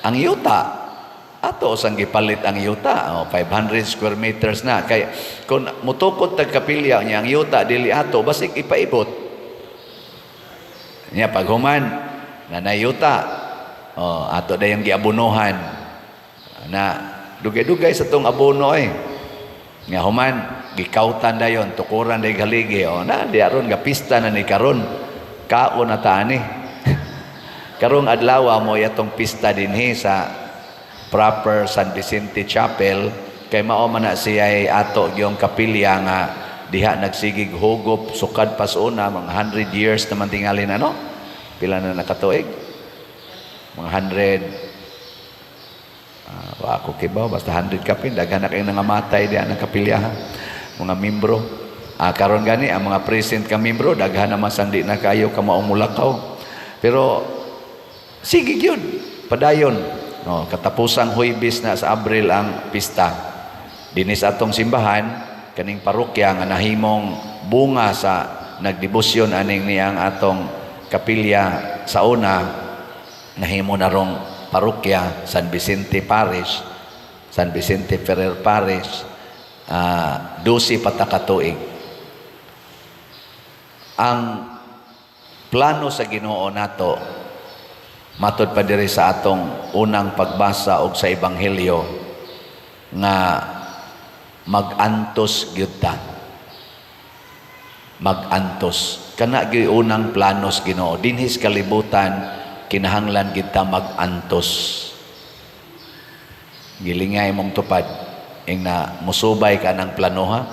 Ang yuta. Ato sang gipalit ang yuta, oh, 500 square meters na. Kay kung mutukod tag kapilya niya, ang yuta dili ato, basig ipaibot. Nya paghuman na yuta, oh, ato dayong giabunuhan. Na dugay-dugay sa tong abono eh. Nga human gikautan dayon, tukuran day haligi. Oh, na di aron ga pista na ni karon. Kaon na ta ani. Karong adlaw mo atong pista dinhi sa proper San Vicente Chapel, kay mao man na siya ay ato gyung kapilya nga diha nagsigig hugop sukad pa sa una, mga 100 years naman tingalin, ano, pila na nakatuig, mga 100, wa ako kibaw, basta 100 kapin. Daghan na kayo nangamatay diha ng kapilya, mga membro. Karon gani ang mga present ka membro, daghan naman sang di na kayo kamaong mulakaw, pero sige gyud padayon. No, katapusang Huwebes na sa Abril ang pista. Dinhi sa atong simbahan, kaning parokya nga nahimong bunga sa nagdebosyon aning niyang atong kapilya sa una, nahimo na rong parokya San Vicente Parish, San Vicente Ferrer Parish, 12 pa ta ka tuig. Ang plano sa Ginoo nato, matod pa diri sa atong unang pagbasa og sa ebanghelyo, nga magantos gyud ta. Magantos. Kana gyud unang plano sa Ginoo. Dinhi sa kalibutan, kinahanglan gyud ta magantos. Gilingay mong tupad ing na musubay ka ng planoha.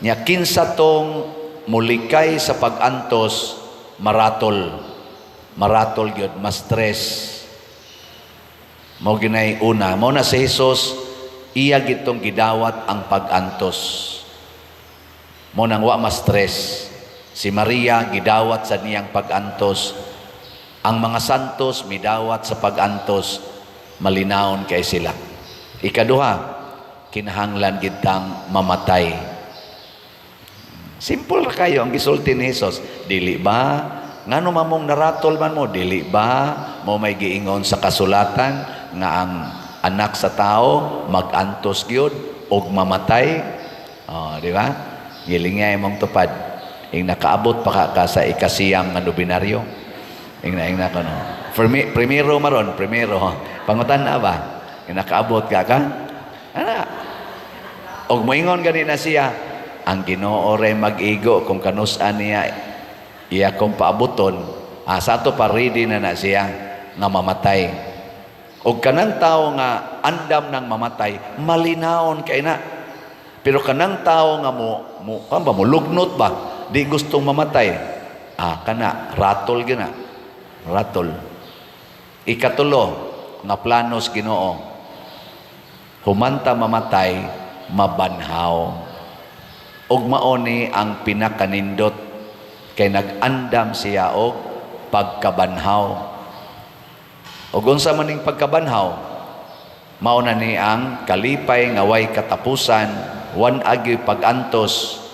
Nya kinsa tong mulikay sa pag-antos, maratol. Maratol gyud, ma-stress. Mao ginay una, mao na si Jesus, iya gitong gidawat ang pag-antos. Mao nang wa ma-stress. Si Maria gidawat sa niyang pag-antos. Ang mga santos midawat sa pag-antos, malinawon kay sila. Ikaduha, kinahanglan gitang mamatay. Simple ra kayo ang gisulti ni Jesus. Dili ba? Ngano mamong naratol man mo? Dili ba? Mo may giingon sa kasulatan nga ang anak sa tao magantos gyud og mamatay. Oh, di ba? Gilingay mong tupad. Ing nakaabot pa ka sa ikasiyam nga nobinaryo. Ing na kono. Primero maron, primero. Pangutan na ba? Ing nakaabot ka ka? Ana. Og moingon gani na siya, ang Ginoo ray mag-igo kung kanus-an niya iya kong paabuton, sa ato pa ready na na siya nga mamatay. Og kanang tao nga andam nang mamatay, malinawon kay na. Pero kanang tao nga mo kan ba mo lugnot ba, di gustong mamatay. Ah, kana ratol gina. Ratol. Ikatulo nga planos Ginoo. Humanta mamatay, mabanhaw. Ug mao ni ang pinakanindot kay nag-andam siya og pagkabanhaw. Ug unsa man ning pagkabanhaw? Mao na ni ang kalipay nga way katapusan, wan agyoy pag-antos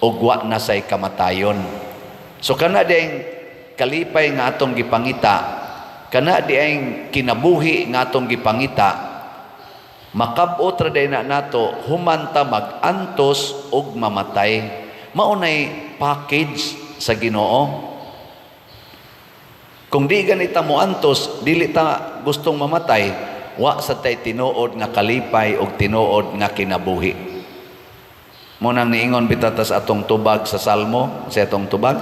ug wa na say kamatayon. So kana ding kalipay nga atong gipangita, kana dieng kinabuhi nga atong gipangita, makab-ot ra day na nato humanta mag-antos ug mamatay. Mao nay package sa Ginoo. Kung di ganita mo antos, dili ta gustong mamatay, wa sa tay tinuod nga kalipay og tinuod nga kinabuhi. Mao nang niingon bitaw ta sa atong tubag sa Salmo, sa atong tubag,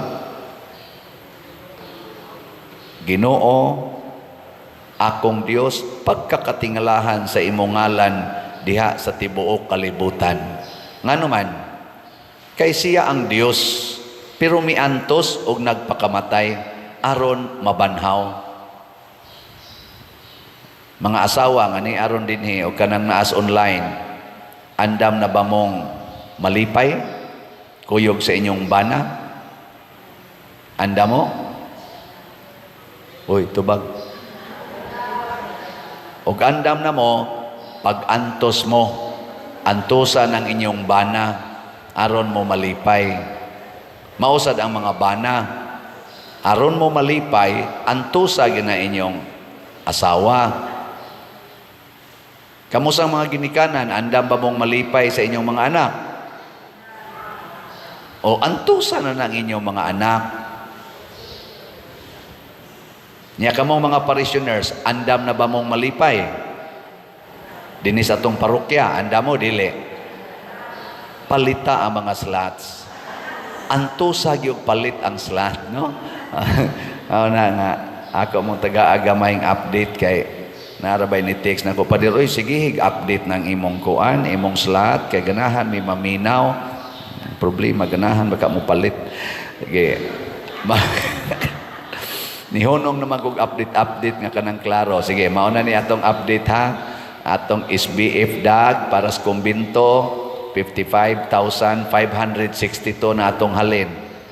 "Ginoo, akong Dios, pagkakatingalahan sa imong ngalan diha sa tibuok kalibutan." Ngano man? Kay siya ang Dios, pero miantos og nagpakamatay aron mabanhaw. Mga asawa nga ni aron dinhi o kanang naas online, andam na ba mong malipay kuyog sa inyong bana? Andam mo? Uy, tubag. Og andam na mo, pag antos mo, antusan ang inyong bana, aron mo malipay. Mao sad ang mga bana, aron mo malipay, antusa gina inyong asawa. Kamusang mga ginikanan, andam ba mong malipay sa inyong mga anak? O antusa na ng inyong mga anak. Nya kamong mga parishioners, andam na ba mong malipay? Dinhi sa atong parokya, andam mo, dili? Palita ang mga slots. Antusa gyud palit ang slot, no? Mao na nga, ako mong taga-agamayng update kay narabay ni text na ko, "Pader, oy, sige, update ng imong kuan, imong slot, kay ganahan may maminaw." Problema, ganahan baka mo palit. Sige. Nihonong naman kog update update nga kanang klaro. Sige, mao na ni atong update ha. Atong SBF dag para sa kumbinto, 55,562 na atong halin.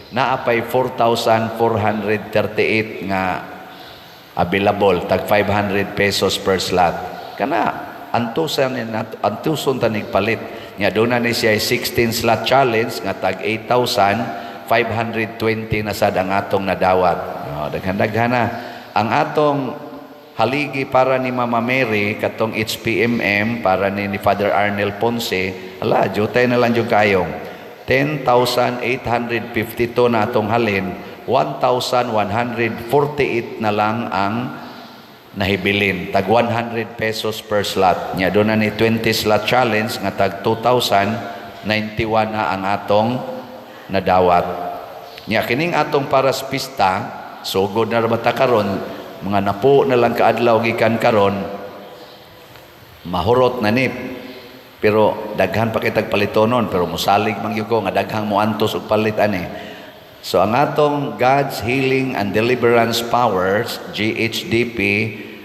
Naapay 4,438 nga available, tag 500 pesos per slot. Kana antusan ni nato, antuson tanig palit. Nya doon na ni siya 16 slot challenge nga tag 8,520 na sad ang atong nadawat. Oh, daghan-daghan na. Ang atong haligi para ni Mama Mary katong HPMM para ni Father Arnel Ponce, ala, jutay na lang jud kayong 10,852 na atong halin, 1,148 na lang ang nahibilin, tag 100 pesos per slot. Nya doon na ni 20 slot challenge nga tag 2,091 na ang atong nadawat. Nya kining atong para sa pista, sugod na ra ba ta karon, mga napo na lang kaadlaw gikan karon, mahurot na ni, pero daghan pa kitag palitonon, pero musalig man gyud ko nga daghang moantos og palit ani. So ang atong God's Healing and Deliverance Powers, GHDP,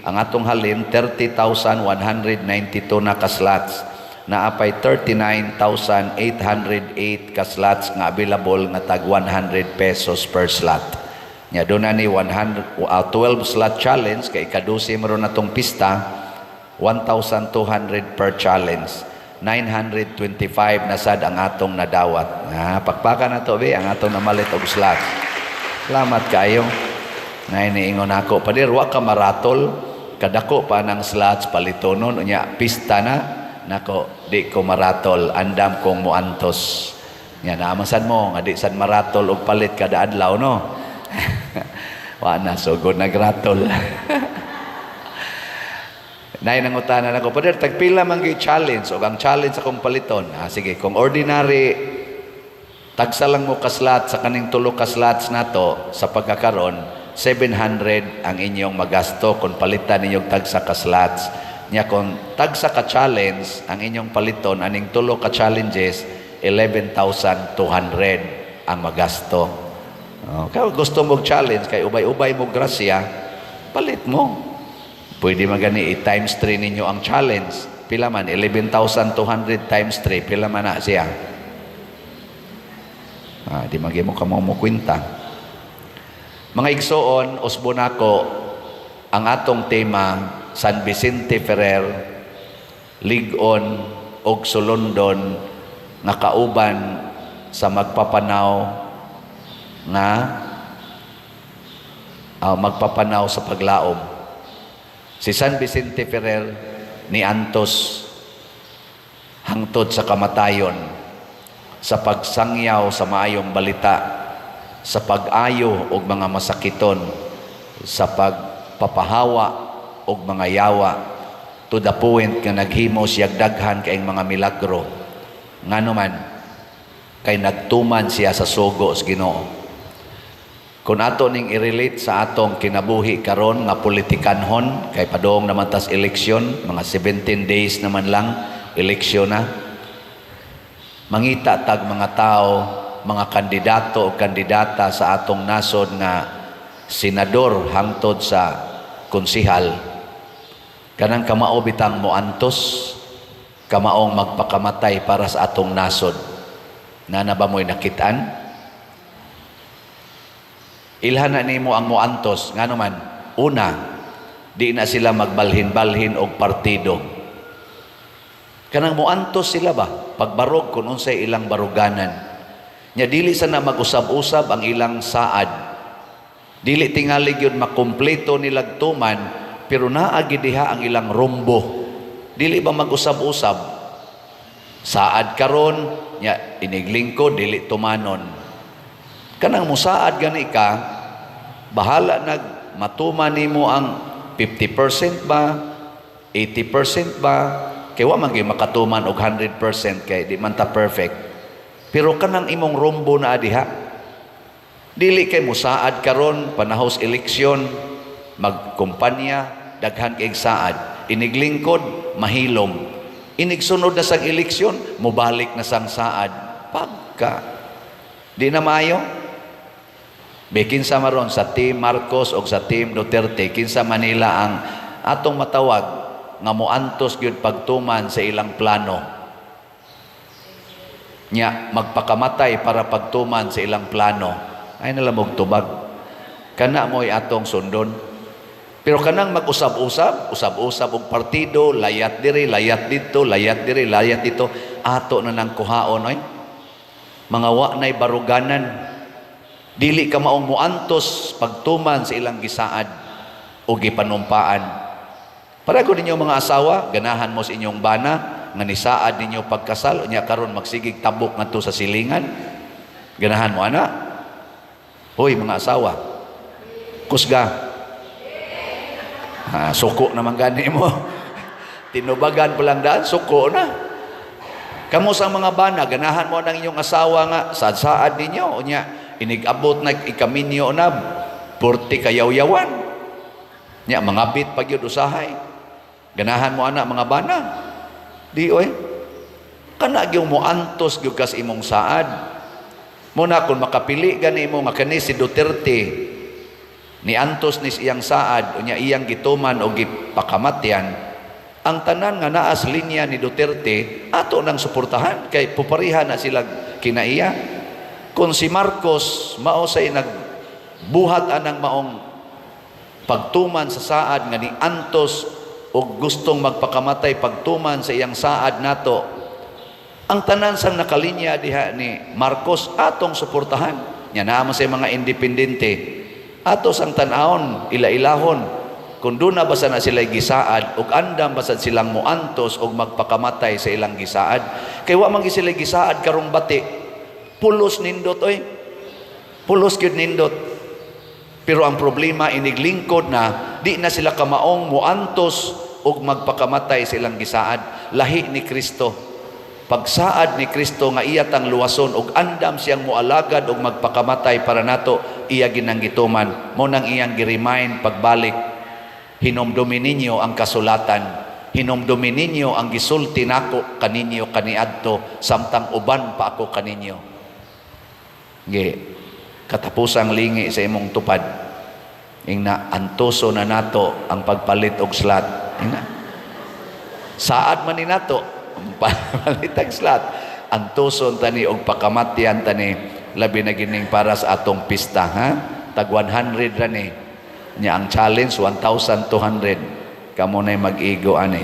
ang atong halin 30,192 na ka-slots. Naapay 39,808 ka-slots nga available nga tag 100 pesos per slot. Nya doon na ni 100, 12 slot challenge kay ikadusi maron natong pista, 1,200 per challenge. 925 na sad ang atong nadawat. Ah, pakpakan na to be ang atong namalit og slot. Salamat kayo. Nay niingon ako, "Pader, wa ka maratol, kadako pa ng slots palitonon, unya pista na." Nako, di ko maratol, andam kong muantos. Nya naamasan mo nga di sad maratol og palit kada adlaw, no? Wa na sugod nagratol. Nay nangutana nako, "Pader, tagpila man gyud challenge og ang challenge akong paliton?" Ah, sige, kung ordinary tagsa lang mo ka-slot sa kaning tulo ka slots nato sa pagkakaron, 700 ang inyong magasto kung palitan ninyong tagsa ka slots. Nya kung tagsa ka challenge ang inyong paliton aning tulo ka challenges, 11,200 ang magasto. Oh, kaya gusto mo challenge kay ubay-ubay mo grasya, palit mo. Pwede magani i-times 3 ninyo ang challenge. Pila man? 11,200 times 3. Pila man na siya? Ah, di magi mo kamo mo kwenta. Mga igsoon, usbo nako ang atong tema, San Vicente Ferrer, lig-on og sulondon nga kauban sa magpapanaw nga magpapanaw sa paglaom. Si San Vicente Ferrer ni antos hangtod sa kamatayon sa pagsangyaw sa maayong balita, sa pag-ayo og mga masakiton, sa pagpapahawa og mga yawa, to the point nga naghimo siya daghan kaayong mga milagro. Ngano man? Kay nagtuman siya sa sugo sa Ginoo. Kung ato ning i-relate sa atong kinabuhi karon nga politikanhon, kay padong naman tas eleksyon, mga 17 days naman lang, eleksyon na. Mangita tag mga tao, mga kandidato o kandidata sa atong nasod nga senador hangtod sa konsihal, kanang kamao bitang moantos, kamaong magpakamatay para sa atong nasod. Naa na ba mo'y nakitaan? Ilhan na nimo ang moantos. Ngano man? Una, di na sila magbalhin-balhin og partido. Kanang moantos sila ba? Pagbarog kung unsay ilang baruganan. Nya dili sana mag-usab-usab ang ilang saad. Dili tingali gyud makumpleto nilag tuman, pero naa gyud diha ang ilang rumbo. Dili ba mag-usab-usab? Saad karon, nya iniglingkod dili tumanon. Kanang musaad gani ka, bahala nag matuman nimo ang 50% ba, 80% ba, kay wa man gyud makatuman og 100% kay di man ta perfect. Pero kanang imong rumbo na diha. Dili kay musaad karon panahos eleksyon, magkumpanya, daghan kay saad. Iniglingkod, mahilom. Inigsunod na sang eleksyon, mubalik na sang saad. Pagka di na maayo. Be, kinsa maron sa Team Marcos o sa Team Duterte, kinsa Manila ang atong matawag nga moantos gyud pagtuman sa ilang plano? Nya magpakamatay para pagtuman sa ilang plano. Ay nalamog tubag. Kana mo'y atong sundon. Pero kanang mag-usab-usab, usab-usab og partido, layat diri, layat dito, layat diri, layat dito, ato na nang kuhaon oy. Mga wa na'y baruganan. Dili ka maong muantos pagtuman sa ilang gisaad o gipanumpaan. Para ko ninyo mga asawa, ganahan mo sa inyong bana, nga nisaad ninyo pagkasal, unya karon magsigig tabok ngadto sa silingan. Ganahan mo ana? Hoy, mga asawa. Kusga. Ha, suko naman gani mo. Tinubagan pa lang daan, suko na. Kamo sa mga bana, ganahan mo ng inyong asawa nga saad-saad ninyo, unya inig-abot na ikaminyo na, purti kayawyawan. Nya mangabit pag yun usahay. Ganahan mo ana, mga bana? Di oy. Kana gyud mo antos gyud kas imong saad. Muna kung makapili gani mo nga kani si Duterte ni antos ni iyang saad, unya iyang gituman o gipakamatyan, ang tanan nga naas linya ni Duterte ato nang suportahan kay pupariha na sila kinaiya. Kung si Marcos mao say nagbuhat anang maong pagtuman sa saad nga ni antos og gustong magpakamatay pagtuman sa iyang saad nato, ang tanan sang nakalinya diha ni Marcos atong suportahan. Nya naa man say mga independente, ato sang tan-awon, ila-ilahon kung doon na basta na sila gisaad ug andam basta silang muantos og magpakamatay sa ilang gisaad, kay wa man gyud sila gisaad karong bati. Pulos nindot oy, pulos gyud nindot. Pero ang problema, iniglingkod na, di na sila kamaong muantos og magpakamatay sa ilang gisaad. Lahi ni Kristo. Pagsaad ni Kristo nga iya tang luwason og andam siyang mualagad og magpakamatay para nato, iya ginang gituman. Mo nang iyang gi-remind pagbalik, "Hinumdumi ninyo ang kasulatan. Hinumdumi ninyo ang gisulti nako kaninyo kaniadto samtang uban pa ako kaninyo." Ge, katapusang lingi sa imong tupad. Ingna, antoso na nato ang pagpalit og slot. Ingna. Saad man ni nato ang palit og slot. Antoson tani og pakamatyan tani, labi na gining para sa atong pista, ha. Tag 100 ra ni. Nya ang challenge 1,200. Kamo nay mag-igo ani.